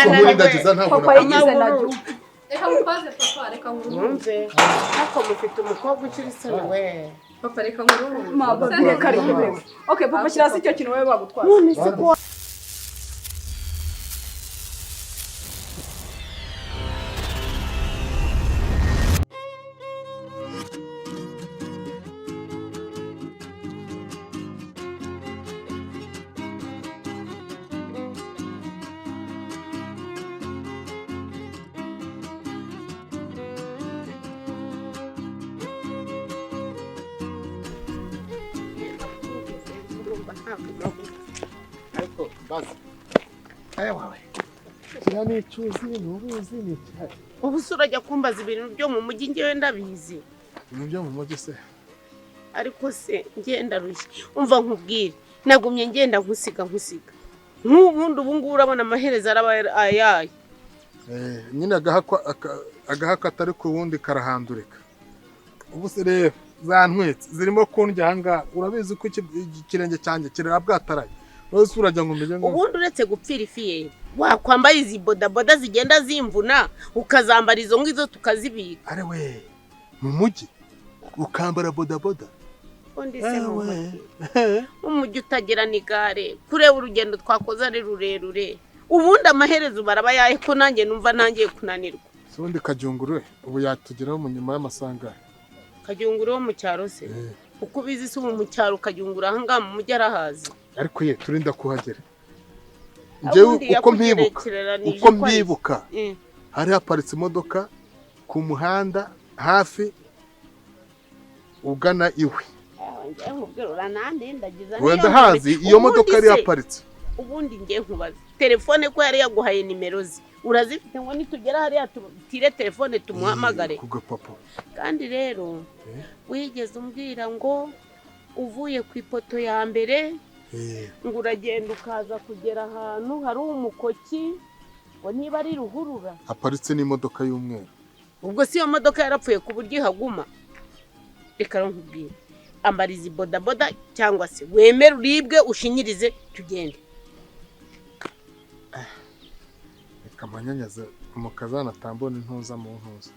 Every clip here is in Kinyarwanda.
Ubundi ndagiza ntabwo Papa nakomeza. yigize najya. Reka nkubaze papa, reka nkuruhure. Wumve ariko mufite umukobwa ukiri isoni we. Papa, reka nkuruhure. Mama, reka reka. Okay papa, shyira hasi icyo kintu wowe bagutwaza. None se ko Ariko bazi ewawe, kiriya ni icyuzi, ni uruzi, ni icyari? Ubu se urajya kumbaza ibintu byo mu mujyi, ngewe ndabizi? Ibintu byo mu mujyi se? Ariko se ngenda rushye, umva nkubwire, nagumye ngenda nkusiga nkusiga nk'ubundi, ubu ngubu urabona amaherezo araba ayaye? Nyine agahaka atari ku wundi karahandurika. Ubu se rero zantwitse, zirimo kundya ahangaha. Urabizi ko ikirenge cyanjye kirabwataraye. Wowe se urajya ngo umeze ngo Ubundi uretse gupfira ifiyeri, wakwambaye izi bodaboda zigenda zimvuna, ukazambara izo ngizo tukazibika. Ari we, mu mujyi ukambara bodaboda? Ubundi se mu Ewe. mujyi, umujyi utagira n'igare, kureba urugendo twakoze ari rurerure, ubundi amaherezo baraba yahe ko nanjye numva ntangiye kunanirwa? Se ubundi Kajyunguru ubu yatugeraho mu nyuma y'amasangano? Kajyunguru wo mu cyaro se? Uko ubizi se, ubu mu cyaro Kajyunguru ahangaha mu mujyi arahazi? Ariko ye, turinda kuhagera njyewe Ubundi uko mpibuka yakugerekeranije uko ko ari- mbibuka, hari haparitse imodoka ku muhanda hafi ugana iwe. Njyewe nkubwira, uranandindagiza. Wenda hazi iyo modoka yari yaparitse. Ubundi ngiye nkubaza, telefone ko yari yaguhaye nimero ze urazifite, ngo nitugera hariya tutire telefone tumuhamagare? Ku gapapuro. Kandi rero wigeze umbwira ngo uvuye ku ipoto ya mbere, ngo uragenda ukaza kugera ahantu hari umukoki, ngo niba ari ruhurura. Haparitse n'imodoka y'umweru. Ubwo si iyo modoka yarapfuye ku buryo ihaguma? Reka rero nkubwire, ambara izi bodaboda cyangwa se wemere uribwe ushinyirize tugende. Reka mpanyanyaze umukazana atambona intuza mu ntuza.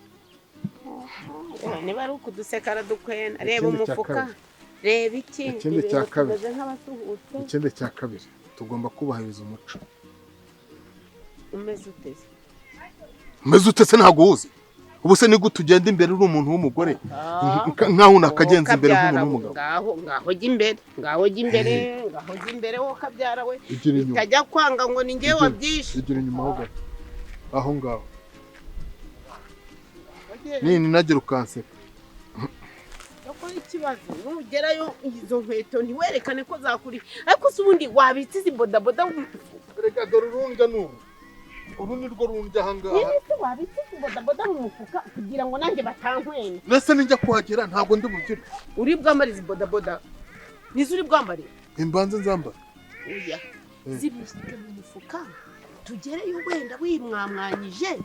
Niba ari ukuduseka aradukwena, reba Ikindi cya umufuka. kabiri. Reba iki. Ikindi cya Ibintu kabiri. tumeze nk'abasuhutse. Ikindi cya kabiri, tugomba kubahiriza umuco. Umeze uteze? Umeze ute se? Ntabwo uwuzi? Ubu se ni gute ugenda imbere uri umuntu w'umugore, nkaho unakagenza imbere nk'umuntu w'umugabo? Ngaho ngaho jya imbere, ngaho jya imbere, ngaho jya imbere wowe kabyara we. Igira inyuma. Bitajya kwanga ngo ni njyewe wabyishe. Igira inyuma ho gato aho ngaho, nini nagira ukanseka. Yakora ikibazo nugerayo izo nkweto ntiwerekane ko zakuri. Ariko se ubundi wabitse izi bodaboda? Reka dore urundya n'uru, uru ni rwo rundya ahangaha. Nyine se wabitse izi bodaboda mu mufuka kugira ngo nanjye batankwena? Ndetse ninjya kuhagera ntabwo ndi bugire. Uri bwambare izi bodaboda, nizo uri bwambare? Imbanze nzambara. Oya, zibishyire mu mufuka tugereyo wenda wimwamwanyije,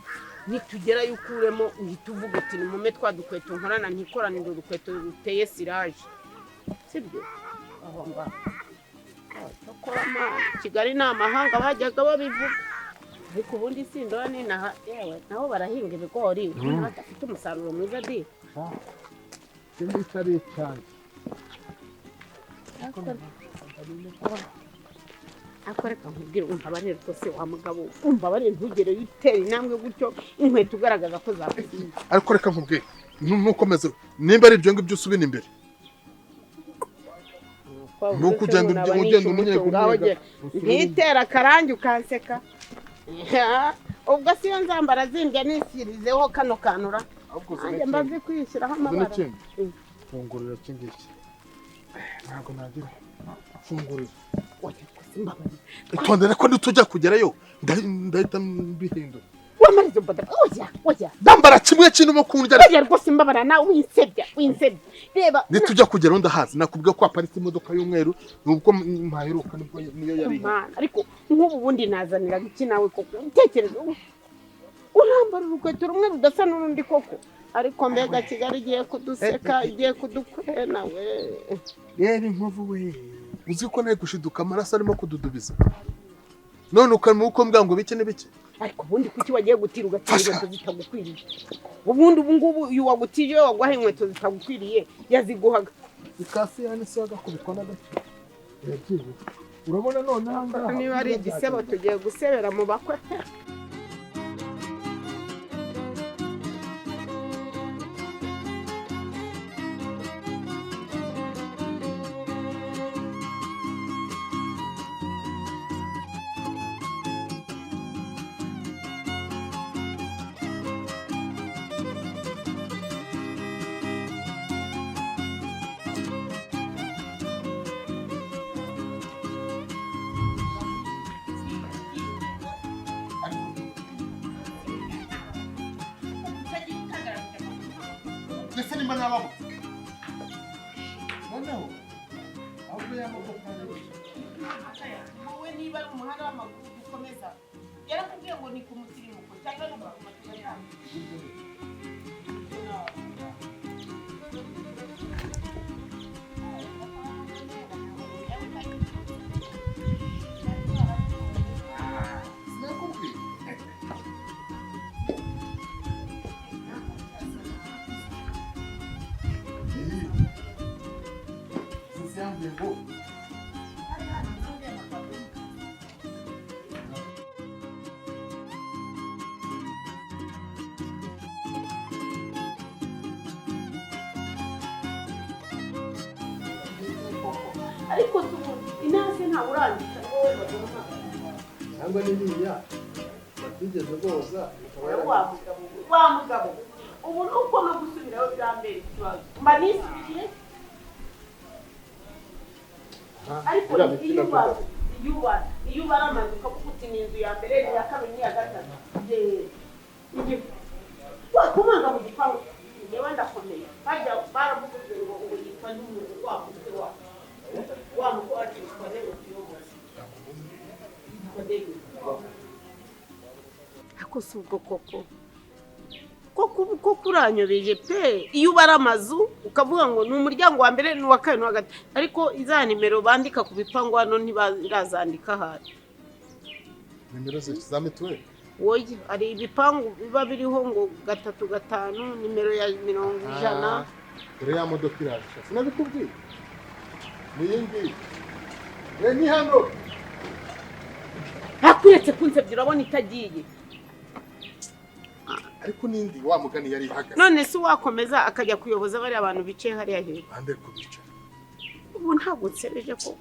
nitugerayo ukuremo uhita uvuga uti nimume twa dukweto nkorana ntikoranire urukweto ruteye siraje, sibyo? Aho ngaho. Cyokora Mana, Kigali ni amahanga bajyaga babivuga, ariko ubundi sindora ninaha yewe nabo barahinga ibigori ubona badafite umusaruro mwiza di. Ikindi ari icyanjye. Ariko reka nkubwire, umbabarire rwose wa mugabo, umbabarire ntugereyo utera intambwe gutyo inkweto ugaragaza ko zakuriye. Ariko reka nkubwire, ntukomeze, nimba ari ibyo ngibyo usubira imbere. Nuko ugenda umunyenga umunyenga. Ntitera akarangi ukanseka. Ubwo siyo nzambara zimbya nisirizeho kano kanura. Ahubwo uzi Nanjye n'ikindi. mbazi kwishyiraho Uzi amabara. n'ikindi, fungurira iki ngiki, ntabwo nagira fungurira. Oya rwose mbabarira. Itondere ko nitujya kugerayo ndahita mbihindura. Wamara izo boda, oya oya. Ndambara kimwe kirimo kundya. Oya rwose mbabara nawe, winsebya winsebya, reba. Nitujya kugeraho ndahazi, nakubwiye ko haparitse imodoka y'umweru, nubwo mpaheruka nibwo niyo yari ihari. Mana, ariko nk'ubu bundi nazaniraga iki nawe koko? Utekereza urambara urukweto rumwe rudasa n'urundi koko? Ariko mbega Kigali igiye kuduseka, igiye kudukwena we. Reba inkovu we, uzi ko nawe gushiduka amaraso arimo kududubiza. None ukarimo uko mbwa ngo bike n'ibike. Ariko ubundi kuki wagiye gutira ugatira inkweto zitagukwiriye? Ubundi ubu ngubu uyu wagutije waguha inkweto zitagukwiriye yaziguhaga. Ikasi yani se agakubitwa n'agace. Yabyibuka. Urabona none ahangaha niba ari igisebo tugiye gusebera mu bakwe. Ndetse nimba nababo noneho ahubwo y'amamodoka wowe niba ari umuhanda w'amaguru dukomeza yarakubwiye ngo ni ku mutirimuko cyangwa ni ku matira. Sinakubwiye. Yambwiye ngo Ariko inase ntawe urandika wowe bagomba cyangwa n'iriya batigeze boza ikaba wa mugabo wa mugabo ubu nuko no gusubirayo birambera ikibazo mba nisubiriye. Ariko iyo ubara amazu ukavuga uti ni inzu ya mbere ni iya kabiri ni iya gatatu wakomanga mu gipangu njyewe ndakomeye bajya baravuze ngo ngo yitwa n'umuntu wa mutwe wa wa mutwe wacu yitwa nde utuyobozi yitwa nde. Ariko si ubwo koko koko uranyobeje pe. Iyo ubara amazu ukavuga ngo ni umuryango wa mbere n'uwa kabiri n'uwa gatatu, ariko iza nimero bandika ku bipangu hano ntibarazandika ahari. Nimero za mituweli woye hari ibipangu biba biriho ngo 3 5 nimero ya 100. Dore ya modoka iraje sinabikubwiye ni iyi ngiyi ni hano. Hakuretse kunsebya urabona itagiye. Ariko nindi wa mugani yari ihagaze. None se wakomeza akajya kuyoboza bari abantu bicaye hariya hejuru bande kubicara. Ubu ntabwo nsebeje koko.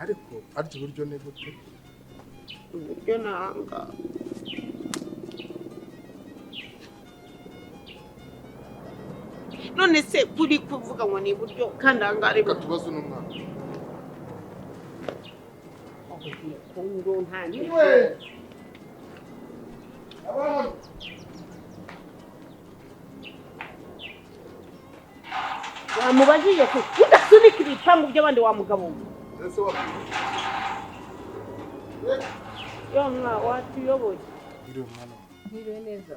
Ariko aryo buryo ne gute? Uburyo nanga. None se kuri kuvuga ngo ni buryo kandi angare katubazo n'umwana. Kungo ntanye. Abantu wamubajije ko udasunika ibipangu by'abandi wa mugabo we. Yo mwa watuyoboye. Mwiriwe neza.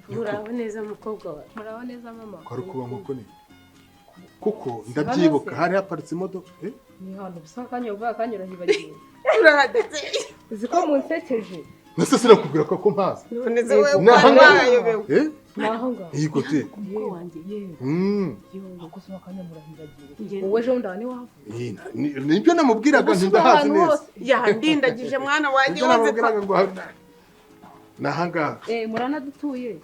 Muraho neza mukobwa wawe. Muraho neza mama. Kwari kuba nkuko ni. Kuko ndabyibuka hari haparitse imodoka. Ni hano gusa akanya uvuga akanya urahibagiwe. Urahadetse. Uzi ko munsekeje. Nase sinakubwira ko mpazi. None se wewe wayobewe. Naho ngaho. Yego te. Umukobwa wanjye yewe. Ako se akanya murahibagiwe. Wowe ejo ndane wavuye. Nibyo namubwiraga nti ndahazi neza. Yandindagije mwana wanjye wose ngo nahangaha. Muranadutuye.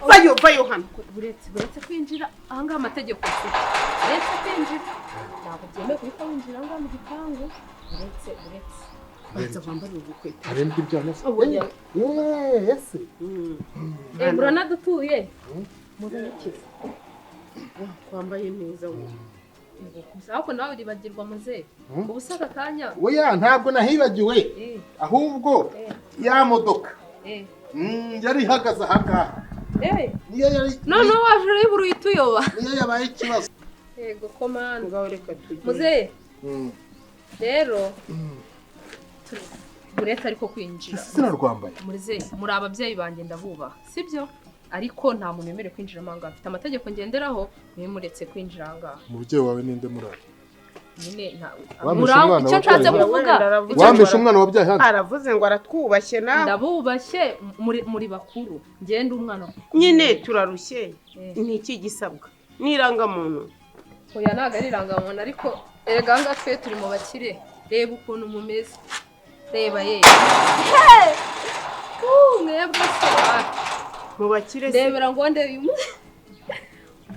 Vayo vayo hano. Buretse kwinjira ahangaha amategeko afite. Buretse kwinjira. Ntabwo byemewe guhita winjira ahangaha mu gipangu. Buretse. Banza wambare urukweto. Arembwa ibyana se. Ese. Muranadutuye. Murakize. Kwambaye neza wowe. Ariko nawe uribagirwa muze. Ubu se aka kanya. Oya ntabwo nahibagiwe. Ahubwo ya modoka. Yari ihagaze ahangaha. Niyo yari. None waje uribura uhita uyoba. Niyo yabaye ikibazo. Yego komanda. Ngaho reka tujye. Muze. Rero buretse ariko kwinjira. Sinarwambaye. Muze muri ababyeyi banjye ndabubaha. Sibyo? Ariko nta muntu wemerewe kwinjira ahangaha. Mfite amategeko ngenderaho, mwe muretse kwinjira ahangaha. Umubyeyi wawe ninde murari? Nyine nta Wampishe umwana icyo nshatse wabyaye. kuvuga Wampishe umwana wabyaye hano. Aravuze ngo aratwubashye nawe. Ndabubashye, muri bakuru, ngende umwana. Nyine turarushye, ni iki gisabwa? Ni irangamuntu? Oya, ntabwo ari irangamuntu, ariko erega aha ngaha twe turi mu bakire. Reba ukuntu mumeze, reba ye mwebwe se mu bakire se ndebera ngo ndebe uyu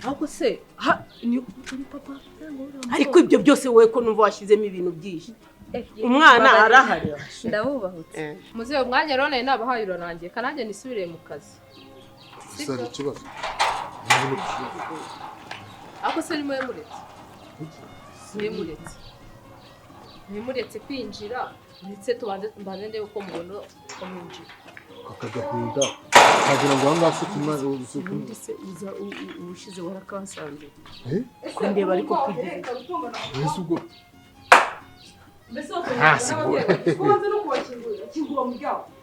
ariko se ni uri papa. Ariko ibyo byose wowe ko numva washyizemo ibintu byinshi, umwana arahari. Ndabubahutse muzehe, umwanya rero nari nabahaye uranangiye, kananjye nisubire mu kazi. Sari ikibazo. Ariko se nimwe muretse nimuretse kwinjira, ndetse tubanze mbanze ndebe uko mubona uko mwinjira. Aka gahinda kagira ngo ahangaha se ubundi se uza ubushize warakasanze kundeba, ariko kugira ubwo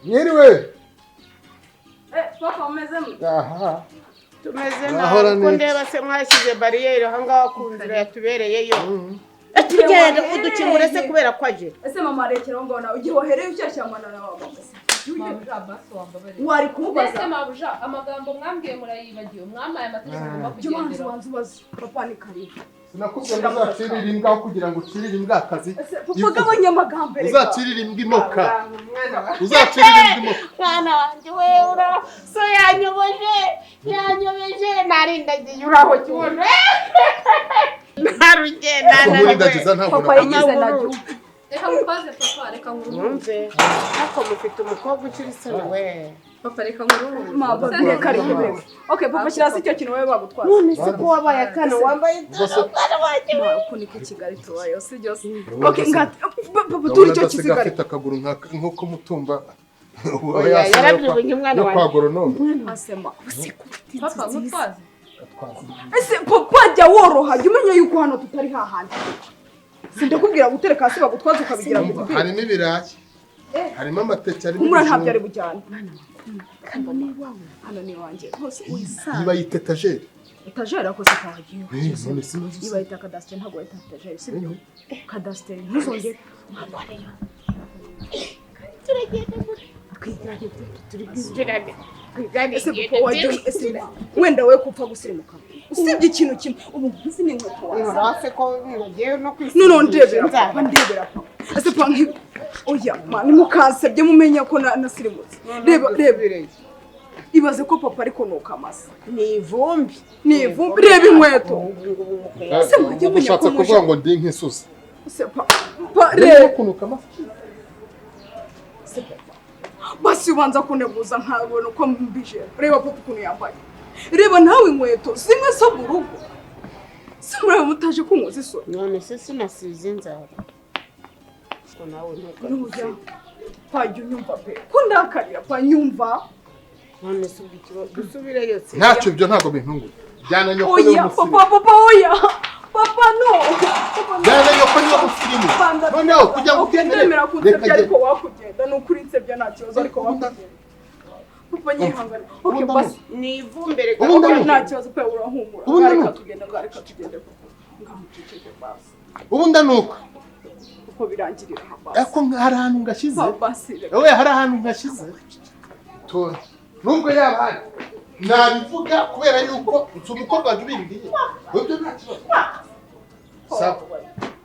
mwiriwe. Papa umeze mute? Aha tumeze nabi, ko ndeba se mwashyize bariyeri ahangaha ku nzira yatubereyeyo. Tugenda udukingure se kubera ko aje. Ese mama rekera ngo nawe igihe wahereye ushyashyamana na mama wari kumubaza. Ese mabuja amagambo mwambwiye murayibagiwe, mwamaye amategeko ngomba kugendera. Wanzu ubaze papa ni karibu. Sinakubwiye ngo uzacirire imbwa kugira ngo ucirire imbwa akazi. Papa gabanya amagambo reka. Uzacirire imbwa imoka. Uzacirire imbwa imoka. Mwana wanjye we ura so yanyobeje narindagiye uraho kibono. Narugenda narindagiza ntabwo papa yigize najyu. Reka mubaze papa, reka nkurumve. Ariko mufite umukobwa ukiri soni we. Papa reka nkurumve. Mama reka reka. Okay papa shyira hasi icyo kintu wowe bagutwaza. None se ko wabaye akana wambaye umwana wanjye we. Uko niko Kigali tubayeho si byose. Okay ngati papa turi icyo kisigara. Afite akaguru nko mutumba. Yarabyibushye umwana wanjye. Kwa agoronome. Asema. Papa mutwaze. Ese papa jya woroha, jya umenya yuko hano tutari hahandi. Sindakubwira gutereka hasi bagutwaza ukabigira mu gipira. Harimo ibirayi, harimo amateke, harimo umura ntabyo ari bujyane. Hano ni iwawe, hano ni iwanjye. Niba yita etajeri. Etajeri akoze kahagiye. Niba yita kadasiteri ntabwo yita etajeri, sibyo? Kadasiteri ntuzongere. Turagenda twigane. Ese papa wajya ese wenda we kupfa gusirimuka. Usibye ikintu kimwe ubu nkuzi ni inkweto waza. Urase ko ngiye no kwisiga. None ndebera papa, ndebera papa. Ese papa nki oya mani mukansebye mumenya ko nasirimutse. Reba reba. Ibaze ko papa ariko nuka amasa. Ni ivumbi. Ni ivumbi, reba inkweto. Ese mujye menya ko kuvuga ngo ndi nk'isusa. Ese papa reba kunuka amasa. Ese papa basi ubanza kuneguza nkabona uko mbije. Reba papa ukuntu yambaye. Reba nawe inkweto zimwe zo mu rugo. Se muraba mutaje kunkoza isoni. None se sinasize inzara. Ko nawe ntuka. Pajya unyumva pe. Ko ndakarira pa nyumva. None se ubwo ikibazo dusubireyo se. Ntacyo ibyo ntabwo bintunguye. Jyana nyoko. Oya papa papa oya. Papa no. Jyana nyoko niba musirimu. Noneho kujya gutemera kunsebya ariko wakugenda ni ukuri nsebya nta kibazo ariko wakugenda. Papa nyihangane. Okay basi ni ivumbere gato nta kibazo pe urahumura. Reka tugende ngo reka tugende papa. Ngamuceceke basi. Ubu ndanuka. Uko birangirira basi. Eko hari ahantu ngashize. Basi. Oya hari ahantu ngashize. To nubwo yaba nabivuga kubera yuko nzi umukobwa wanjye ubimbwiye. Ibyo nta kibazo. Sawa.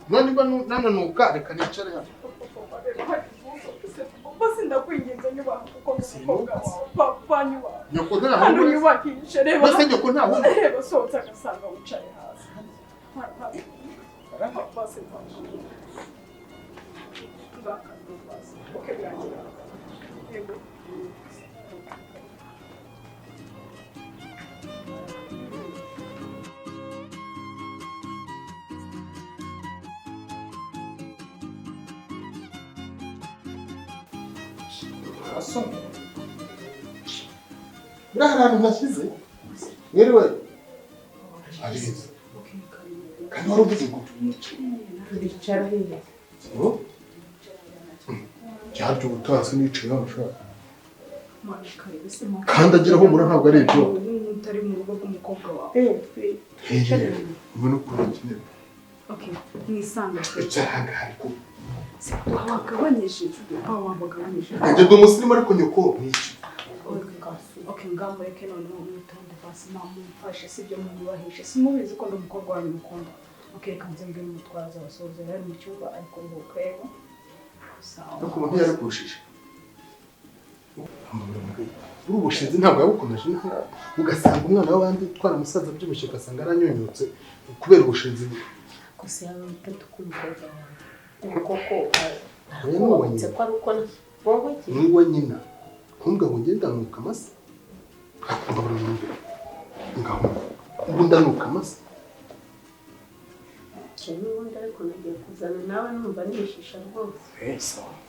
None niba nananuka reka nicare hano. Basi ndakwinginze nyubaha kuko umukobwa wawe papa nyubaha. Nyoko nta hantu nyubakishe reba. Basi nyoko nta hantu. Reba sohotse agasanga wicaye hasi. Basi okay birangira. Yego. Buriya hari ahantu nashyize mwiriwe ariza kandi wari uvuze ngo turicara heza byaryo ubutaha nicaye hano ushaka kandi agira humura ntabwo ari ibyo utari mu rugo rw'umukobwa wawe ubona ukuntu akenera. Okay, mwisange. Icara ahangaha ariko. Wagabanyije, wagabanyije. Njye ndi umusirimu ariko nyoko ni iki? Okay, ngamureke noneho mwitonde basi mumfashe, sibyo mwubahishe. Simubizi ko ndi umukobwa wanyu mukunda. Okay, reka nze mbwire umutwara azabasohoza, yari mu cyumba ari kuruhuka yego. Sawa. Ariko umuntu yarakurushije. Uri ubushinzi ntabwo yabukomeje, ugasanga umwana w'abandi utwara umusaza abyibushye ugasanga aranyunyutse kubera ubushinzi. Gusa yaba utatu k'umukobwa wawe koko arakubutse ko ari uko wowe iki? Ni uwa nyina. Ntumbwe ngo ngende ndanuka amase. Akumva buri muntu ngaho ubu ndanuka amase. N'ubundi ariko nagiye kuzana nawe numva nishisha rwose.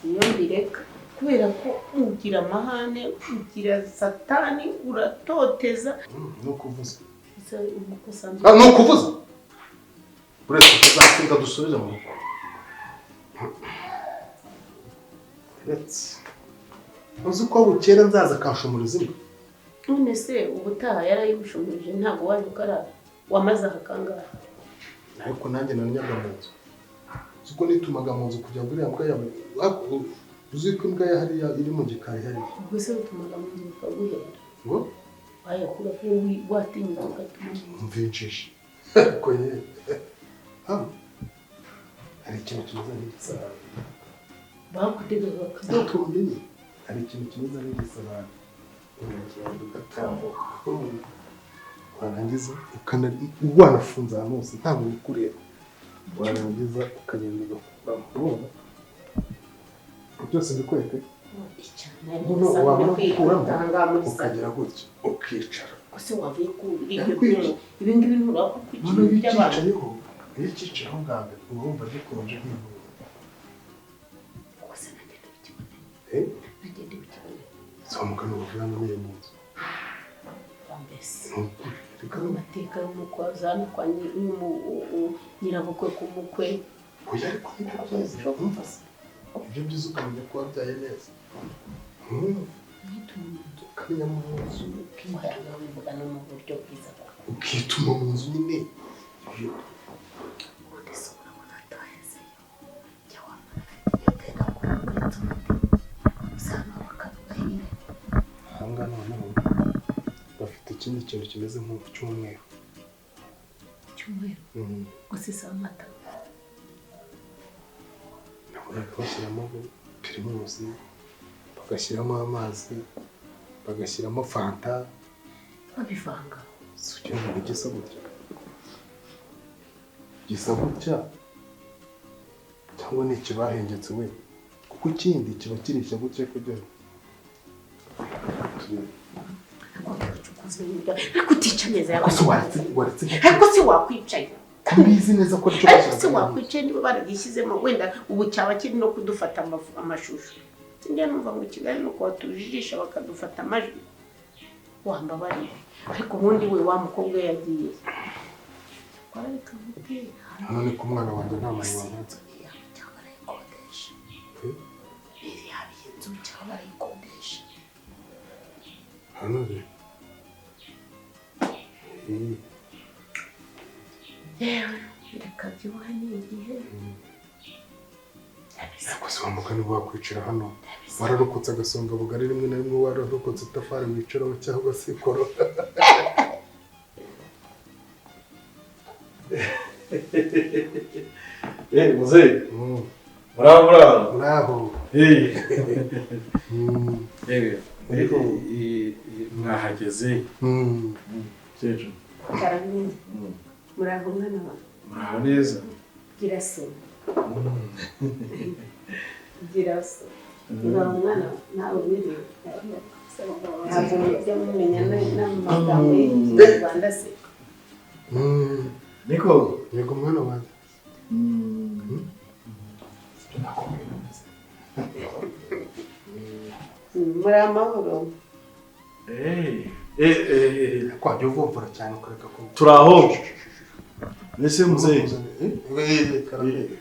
Iyo mbireka kubera ko ugira amahane, ugira satani, uratoteza. Ni ukuvuza. Ni ukuvuza. Uretse tuzatsinda dusubize mu rugo. Uretse uzi ko bukera nzaza akanshumuriza imbwa. None se ubutaha yarayigushumurije ntabwo waje ukarara wamaze aha kangahe? Ariko nanjye nanyaga mu nzu. Uzi ko nitumaga mu nzu kugira ngo uriya mbwa yawe, uzi ko imbwa ya hariya iri mu gikari hariya. Ubwo se utumaga mu nzu bikaguhenda? Ngo? Wayakura ko watinyutse ugatuma mu nzu. Mvinjije. Ariko ye. Hano hari ikintu kimeze nk'igisahani. Bakutegaga akadodo. Hari ikintu kimeze nk'igisahani. Uragenda ugatambuka. Warangiza wanafunze ahantu hose ntabwo bikureba. Warangiza ukagenda ugakuramo. Urumva? Byose mbikwereke. Wamara gukuramo ukagera gutya ukicara. Ese wavuye kuri ibyo byuma ibi ngibi nturako kugira iby'abantu. Iyo ucyicayeho bwa mbere uba wumva gikonje nk'inkuru. Gusa nanjye ndabikiboneye. Nanjye ndabikiboneye. Somuka n'ubuvuga nuriye mu nzu. Mbese. Reka amateka y'umukwe azana kwa nyirabukwe ku mukwe. Oya ariko nibyo byiza. Umva se. Ibyo byiza ukamenya ko wabyaye neza. Ukamenya mu nzu. Ukivuga no mu buryo bwiza. Ukituma mu nzu nyine. Ubundi se urabona atahezeyo. Jya wamara yatega kuri usanga bakarugahiye. Aha ngaha noneho bafite ikindi kintu kimeze nk'icyumweru. Cyumweru? Gusa si amata. Nabonaga bashyiramo pirimusi, bagashyiramo amazi, bagashyiramo fanta. Babivanga. Si ugira ngo gisa gutya. Gisa gutya cyangwa ni ikibahengetse we, kuko ikindi kiba kirishya gutya kugira ngo ariko utica neza y'abantu. Ariko se wakwicaye? Mbizi neza ko aricyo ariko se wakwicaye niba baragishyizemo wenda ubu cyaba kiri no kudufata amashusho. Sinjya numva ngo Kigali nuko batujijisha bakadufata amajwi. Wambabariye. Ariko ubundi we wa mukobwa yagiye. Hano ni ku mwana wanjye nta mani wanatse. Cyangwa arayikodesha. Yaba iyi nzu cyangwa arayikodesha. Hano rero. Yewe reka byuha ni igihe. Ariko se wa mugani wakwicara hano wararokotse agasonga bugari rimwe na rimwe wararokotse itafari wicaraho cyangwa se ikoro. Muzee. Muraho muraho. Muraho. Mwahageze. Mukecuru. Karame. Muraho mwana wawe. Muraho neza. Gira so. Gira so. Muraho mwana nawe wiriwe. Ntabwo mujya mumenya n'amagambo y'Ikinyarwanda se. Niko. Yego mwana wanjye. Muri amahoro. Kwajya uvumvura cyane ukareka ko turaho. Mbese muzee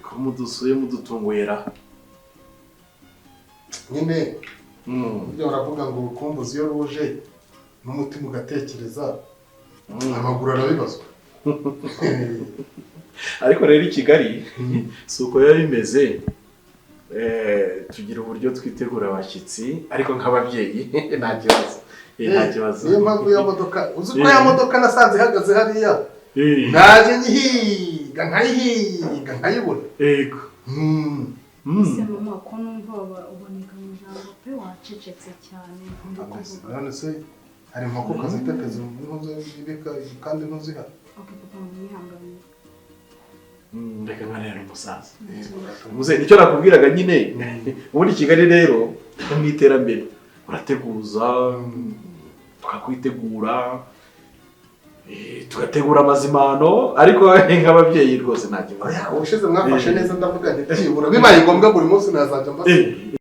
ko mudusuye mudutunguye nyine burya baravuga ngo urukumbuzi iyo ruje n'umutima ugatekereza amaguru arabibazwa. Ariko rero i Kigali si uko biba bimeze. Tugira uburyo twitegura abashyitsi, ariko nk'ababyeyi nta kibazo. Nta kibazo. Niyo mpamvu ya modoka, uzi ko ya modoka nasanze ihagaze hariya, naje nyihiga nkayihiga nkayibura. Yego. Ese mama, ko numva uboneka mu ijambo pe, wacecetse cyane, ndi kuvuga. None se hari inkokokazi iteteza ntuzibika kandi ntuzihari? Okay papa, mwihangane. Reka nkanera umusaza. Muze, nicyo nakubwiraga nyine. Ubundi Kigali rero mu iterambere urateguza, tukakwitegura, tugategura amazimano, ariko nk'ababyeyi rwose nta kibazo. Ubushize mwafashe neza, ndavuga nti byibura bibaye ngombwa buri munsi nazajya mbasura.